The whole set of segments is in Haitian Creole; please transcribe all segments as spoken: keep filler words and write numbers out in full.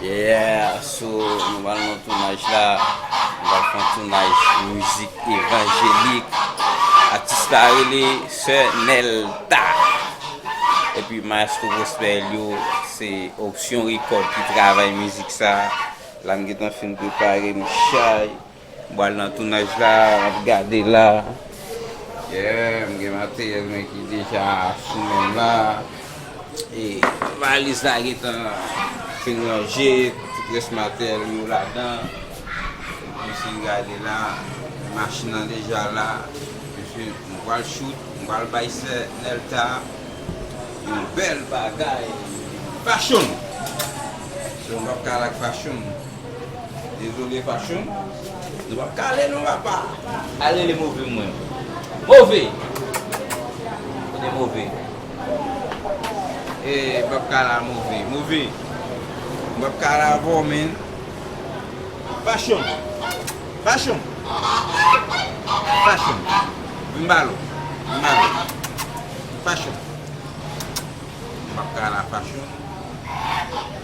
Yeah, so nou pral nan tounaj la. Nou pral fè yon tounaj mizik evanjelik. Atis la rele Sè Nèlta. Epi Maestro Prosper Elio, se Opsyon Record ki travay mizik sa. La m gentan fin prepare m chay. M pral nan tounaj la, m ap gade la. Yeah, m gen materyèl mwen ki deja sou men m la. E valiz la gentan fin ranje, tout rès materyèl yo ladan. Epi si n gade la, machin nan deja la. Mesye, m pral shoot, m pral bay Sè Nèlta yon bèl bagay. Fashion! So, m p ap kale ak Fashion. Dezole, Fashion. Nou p ap kale non, papa. Ale le move mwen. Move! Kote move? E, m p ap kale a move. Move! M p ap kale avè w, men. Fashion! Fashion! Fashion! Vin ba l ou. Vin ba l ou. Fashion! M p ap kale a Fashion.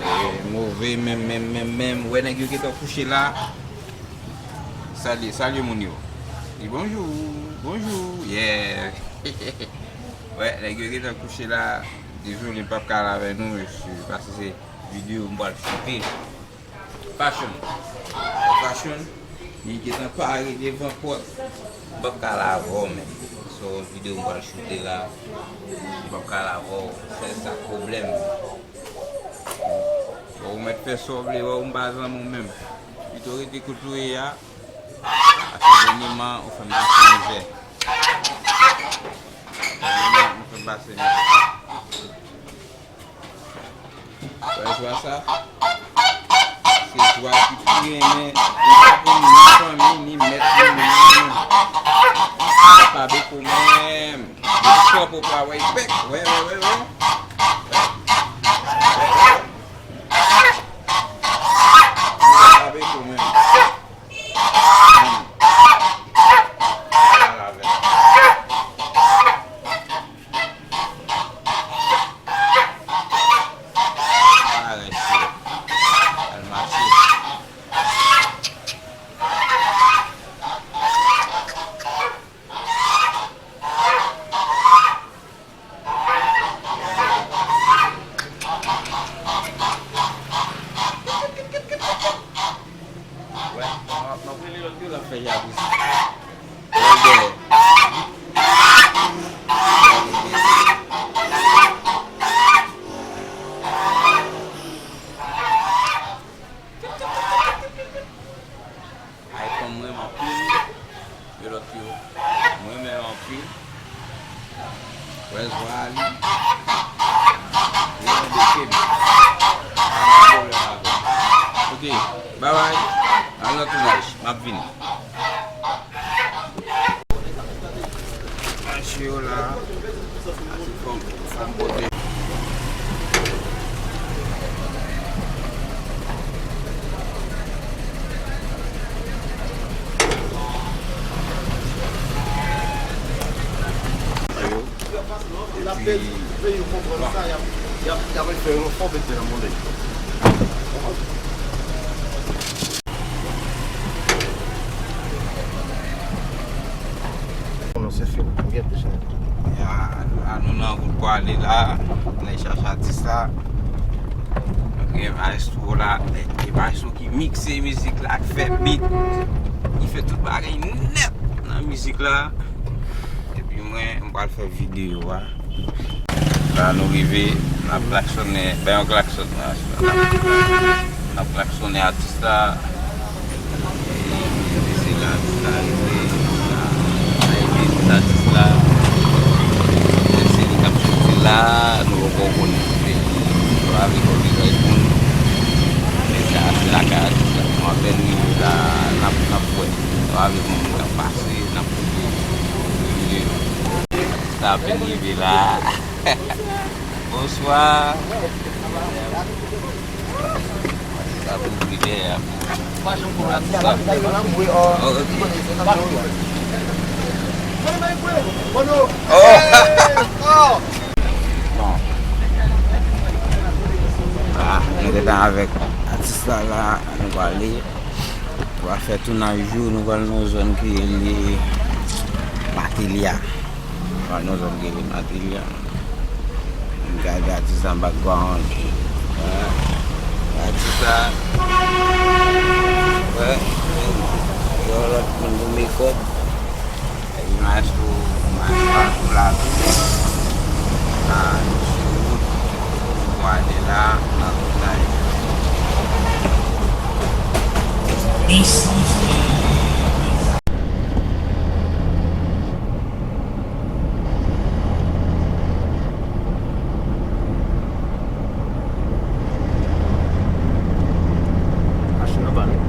E, move, menm, menm, menm, menm. Wè nèg yo gentan kouche la. Salye, salye moun yo. Di bonjou, bonjou, yeah. Wè, nèg yo gentan kouche la. Dezole, m p ap kale avè nou, mesye. Paske se videyo m pral choute. Fashion. Fashion, li gentan pare devan pòt. M p ap kale avè w, men. Se yon videyo m pral choute la. M p ap kale avè w. Sèl sa k pwoblèm. Bon, ou mèt fè sa w vle, wè, ou m pa zanmi w menm. Pito rete kote w ye a. Paske dènyèman, ou fè m pase mizè. Dènyèman, ou fè m pase mizè. Wè jwa sa? Se jwa ki pi renmen. Li pa konn ni fanmi, ni mèt, ni moun. Pa beko menm. Depi pran pòp la, wè, pèk. Wè, wè, wè, wè. Wè, wè, wè. Li pa beko menm. Menm. Ala avè l. Parèt yo. Al mache. Wè, m ap, m ap rele lòt yo, l ap fè jalouz. Wè, dèyè. Icon mwen anpil. Yo lòt yo. Mwen menm anpil. Wè zwa li. Li anbete m. Pa gen pwoblèm avè m. Ok, babay. Al nan tounaj. M ap vini. Mache yo la. Fò m, fò m pote. Epi, bon. Konnen se fim, ou gen plis nèg. Ya, la nou nan wout pou ale la. N al chache atis la. Gen maestro la. Gen maestro ki mikse mizik la, ki fè beat. Ki fè tout bagay nèt nan mizik la. Epi mwen, m pral fè videyo a. La nou rive, n ap klaksonnen, bay yon klakson la. N ap, n ap klaksonnen atis la. Se la atis la rive, la, la rive, atis la. Se li k ap soti la, nou poko konnen. Se li, nou pa vle fè vizaj moun. Men se atis la, kay atis la. Nou apèn rive la, n ap, n ap wè. Nou pa vle moun k ap pase, n ap koupe videyo. Sa apèn rive la. Bonswa. Sa pou ouvri dèyè a pou. Oh, ok. Oh. Bon. A, Nou gentan avèk atis la la, nou prale, nou pral fè tounaj yo, nou pral nan yon zòn ki rele Matelya. Nou pral nan yon zòn ki rele Matelya. N gade atis la an background. Wè. Atis la. Wè. Yon lòt moun pou make up. Imaj tou, imaj patou la tou. La, nou sou wout. Pou ale la, nan tounaj. Machin nan pa nou.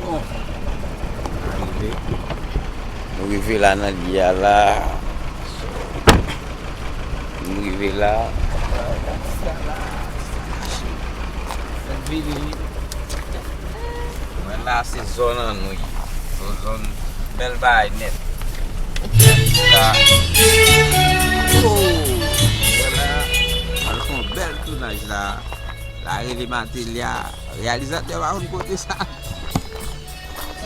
Bon, nou rive. Nou rive la nan lye a la. So, nou rive la. Fèt vini. Mwen la se zòn an nou ye. Zòn, zòn bèl bagay nèt. La. Oh, mwen la. Al fè yon bèl tounaj la. La rele Matelya. Reyalizatè pa konn kote sa.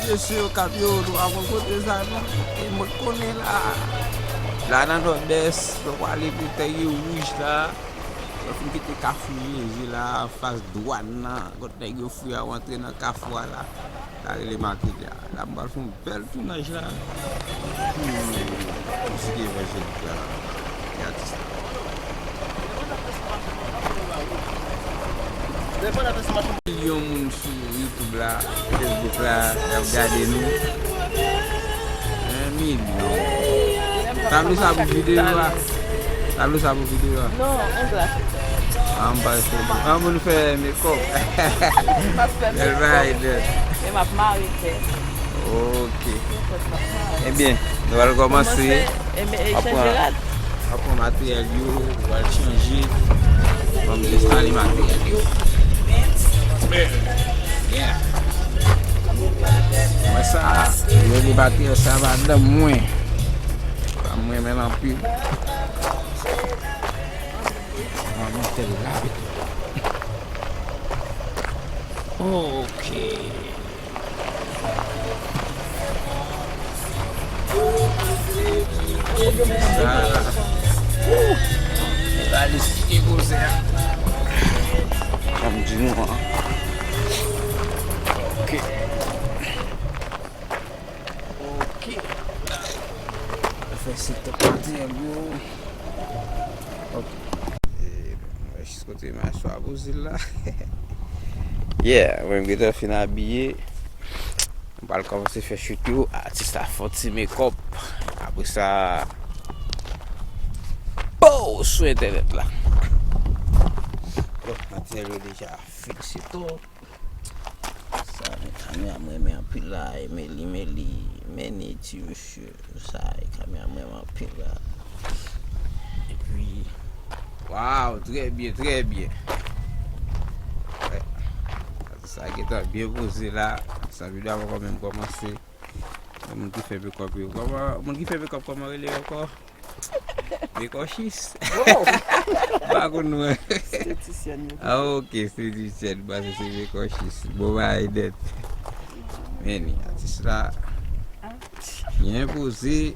Mesye yo k ap yo, nou pa konn kote sa non. E mwen konnen la. La nan Nòdès, nou prale pou Tèg Wouj la. Nou fin kite Kafou Jezi la, anfas dwàn nan. Kot nèg yo fouye a, w antre nan kafou a la. La rele Matelya. La m pral fè yon bèl tounaj la. Pou mizik evanjelik la. E atis la. Milyon moun sou YouTube la, Facebook la, y ap gade nou. En milyon. Tablo sa pou videyo a. Tablo sa pou videyo a. Non, on glas. Ah, m pa fè. Ah, moun fè makeup. M ap fè makeup. Bèl bagay, bèl. E m ap mare tèt. Ok. Ebyen, nou pral kòmanse. Kòmanse, ebyen, e chanje rad. Ap pran materyèl yo, ou al chanje. Ban m enstale materyèl yo. Yeah. Mwen sa, mwen li materyèl sa madanm mwen. Sa mwen renmen l anpil. Mwen monte la pito. Ok. Sa. Wou! E la li site koze a. Sa m di nou an. Ok. Ok. Fè setup materyèl yo. Ok. E, mwen jis kote m aswa pou zil la. Yeah, mwen m gentan fin abiye. M pral kòmanse fè shoot yo. Atis la fè yon ti makeup. Apre sa, pow sou entènèt la. Donk, materyèl yo deja fikse tou. Sa, men kamera m renmen anpil la, e men li, men li, men li ti mesye. Sa, e kamera m renmen anpil la. Epi, waw, trè byen, trè byen. Wè. Sa gentan byen poze la. Sa videyo a poko menm kòmanse. Gen moun ki fè makeup yo. Kòman, moun ki fè makeup, kòman rele yo ankò? Mekòchis. Wow! M pa konn non. Estetisyèn yo. Ah, ok, estetisyèn, m panse se mekòchis. Bon bagay nèt. Men, atis la, ah, byen poze.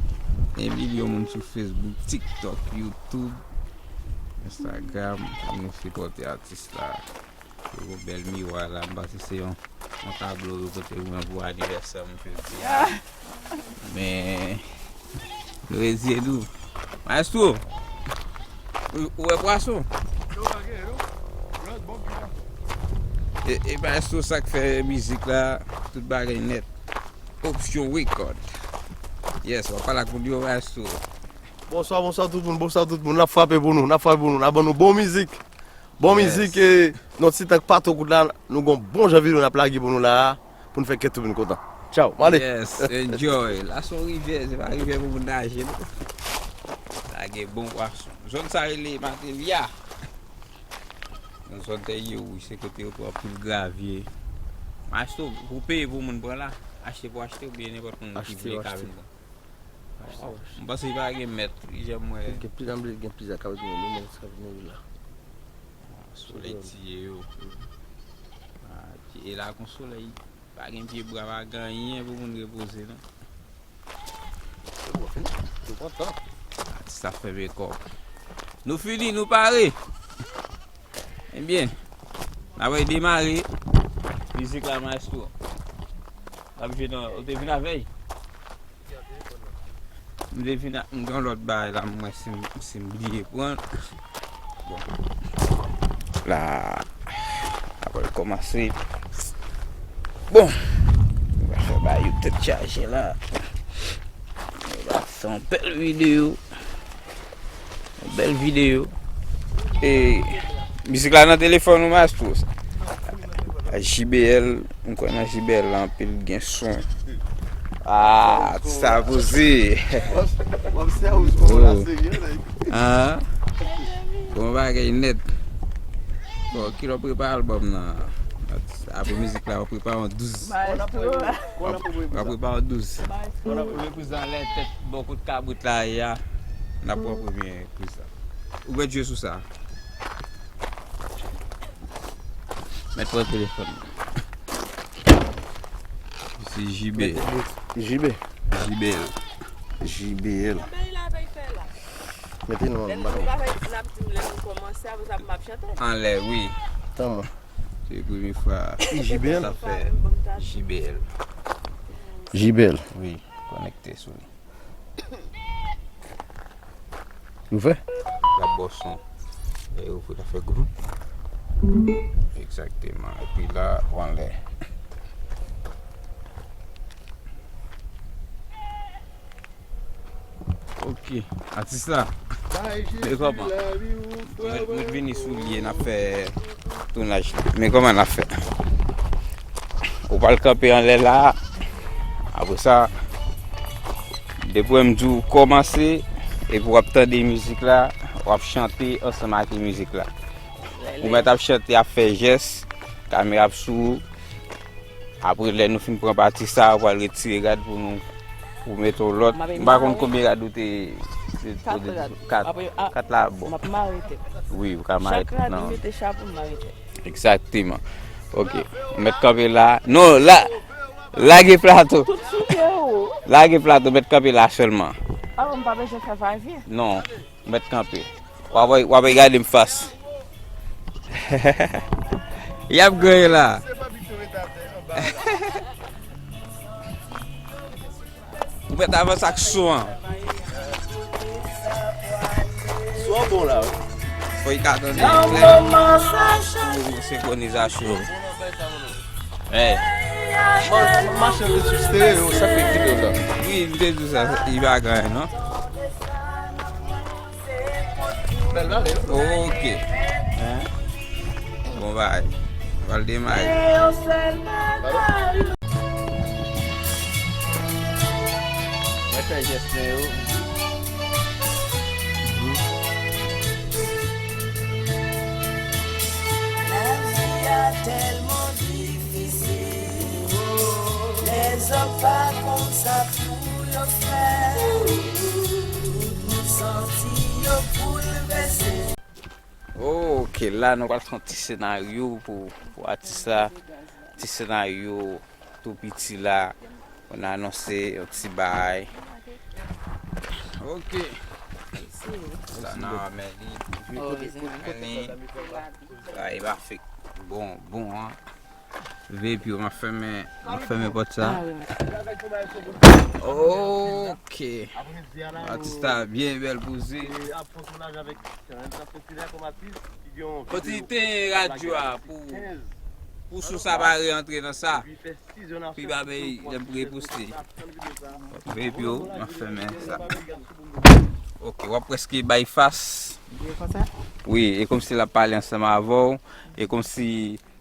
En milyon moun sou Facebook, TikTok, YouTube, Instagram. Pou nou sipòte atis la. Yo gon bèl miwa la, m panse se yon, yon tablo yo pote pou mwen pou anivèsè m fevriye a. Men, nou reziye nou. Maestro, ou, ou wè pwason? Yo pa gen, non. Lòt bò, pita. E, e maestro sa k fè mizik la, tout bagay nèt. Option Record. Yes, w ap pale ak moun yo, maestro. Bonswa, bonswa tout moun, bonswa tout moun. N ap frape pou nou, n ap frape pou nou, n ap ban nou bon mizik. Bon mizik, e, nan ti tan k pa twò kout la, nou gon bon jan videyo n ap lage pou nou la a, pou n fè kè tout moun kontan. Tchaw, m ale. Yes, enjoy. La se yon rivyè, se pa rivyè pou moun naje, non. Lage bon pwason. Zòn sa rele Matelya. Yon zòn tè ye wouj, se kote yo pran anpil gravye. Maestro, pou peye pou moun pran la, achte pou achte oubyen nenpòt moun ki vle ka vin pran. Achte, achte. M panse pa gen mèt, jan m wè. Gen plizyè, gen plizyè kay ki gen, men sa vin la. Solèy tiye yo. Ah, e la kon solèy, pa gen pye bwa, pa gen anyen pou moun repoze, non. Se bon, fini. Yo pran tan. Atis la fè mekòp. Nou fini, nou pare. Ebyen, n ap demare mizik la, maestro. N ap jwe nan, ou te vin avè l? M te vin ak, m gen yon lòt bagay la, m wè si m, si m bliye pran. Bon. La, apre l kòmanse. Bon. Nou va fè bagay yo tèt chaje la. Nou va fè yon bèl videyo. Yon bèl videyo. E mizik la nan telefòn ou, maestro? J B L, m kwè nan J B L la anpil, gen son. Ah, sa poze. W ap sèvis pou la serye, like. Ah. Bon bagay nèt. Bon, kilè w prepare albòm nan? Apre mizik la, w ap prepare yon douz. Maestro. W ap, w ap prepare yon douz. Maestro. Premye priz la anlè tèt bò kot kabrit la ye a. N ap pran premye priz la. Ou mèt jwe sou sa. Mèt pran telefòn nan. Se J B. J B. J B L. J B L. Mete non, m pa konn. Anlè, wi. Tanman. Se premye fwa. J B L? Sa fè J B L. J B L. Wi, konekte sou li. Ou fè? L ap ba w son. E ou fè, l ap fè group. Egzakteman. Epi la, ou anlè. Ok, atis la. Men kòman? Mwen, mwen vini sou li, n ap fè tounaj la. Men kòman n ap fè? Ou pral kanpe anlè la. Apre sa, depi m di w kòmanse, epi w ap tande mizik la, w ap chante ansanm ak mizik la. Ou mèt ap chante, ap fè jès, kamera ap sou ou. Apre, lè nou fin pran pati sa a, ou pral retire rad pou nou, pou mete yon lòt. M pa konn konbyen rad ou te, te, kat rad. Kat. Apre, a, kat la bon. M ap mare tèt. Wi, ou ka mare tèt nan. Chak rad, m mete chapo, m mare tèt. Egzakteman. Ok. Ou mèt kanpe la. Non, la, lage plato. Tout sou pye ou. Lage plato, mèt kanpe la sèlman. Ah, m pa bezwen fè va e vyen? Non. Ou mèt kanpe. W ap, w ap gade m fas. Y ap ganye la. Ou mèt avanse ak son an. Son an bon la, wi. Fò y ka tande klè. Pou senkronizasyon. Hey. Mwen, mwen mache sou stereo, sa fè ki de la. Wi, m te di sa, li pa gen anyen, non. Bèl bagay, wi. Ok. Hein? Bon bagay. Nou pral demare. Mwen fè jès mwen yo. Lavi a tèlman difisil, lèzòm pa konn sa pou yo fè. Tout moun santi yo boulvèse. Ok, la nou pral fè yon ti senaryo pou, pou atis la. Ti senaryo tou piti la. Pou n anonse yon ti bagay. Ok. Sa nan men li. Men li. Sa e pa fake. Bon, bon, an. Veye pye w, m ap fèmen, m ap fèmen pòt sa. Ah, wi, mèt. Ok. Atis la byen bèl poze. Kontinite radyo a pou Pou sou sa pa re antre nan sa. Pi ba bay lè m reposte. Vape yo, m ap fèmen sa. Ok, w ap prèske bay fas. Wi, e kòmsi l ap pale ansanm avè w. E kòmsi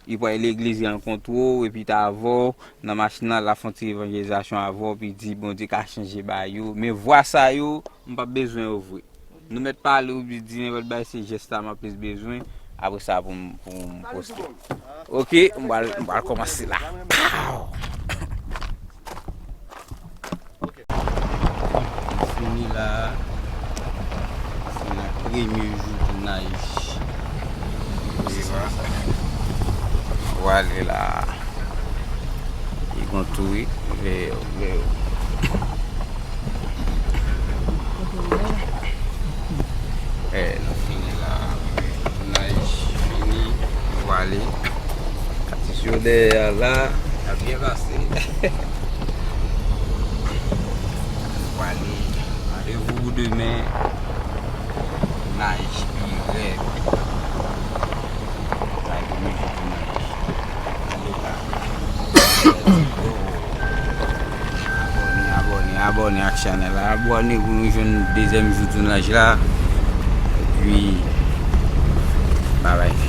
li pral legliz rankontre w, epi t avè w nan machin nan, l ap fè yon ti evanjelizasyon avè w, epi di Bondye ka chanje bagay yo. Men vwa sa yo, m p ap bezwen yo vre. Nou mèt pale, ou di nenpòt bagay, se jès la m ap plis bezwen. Apre sa, pou m, pou m poste. Ok, m pral, m pral kòmanse la. Pow! Fini la. Se la premye jou tounaj. Wi, vwa. Vwale la. Li gon tou, wi. Veye, veye. Eh, nou fini la. Tounaj fini. Vwale. Atis yo dèyè a la. Sa byen pase. Vwale. Randevou pou demen. Tounaj pi rèd. Sa e premye jou tounaj. Let's go. Abòne, abòne, abòne ak chanèl la. Abòne pou nou jwenn dezyèm jou tounaj la. Epi, babay.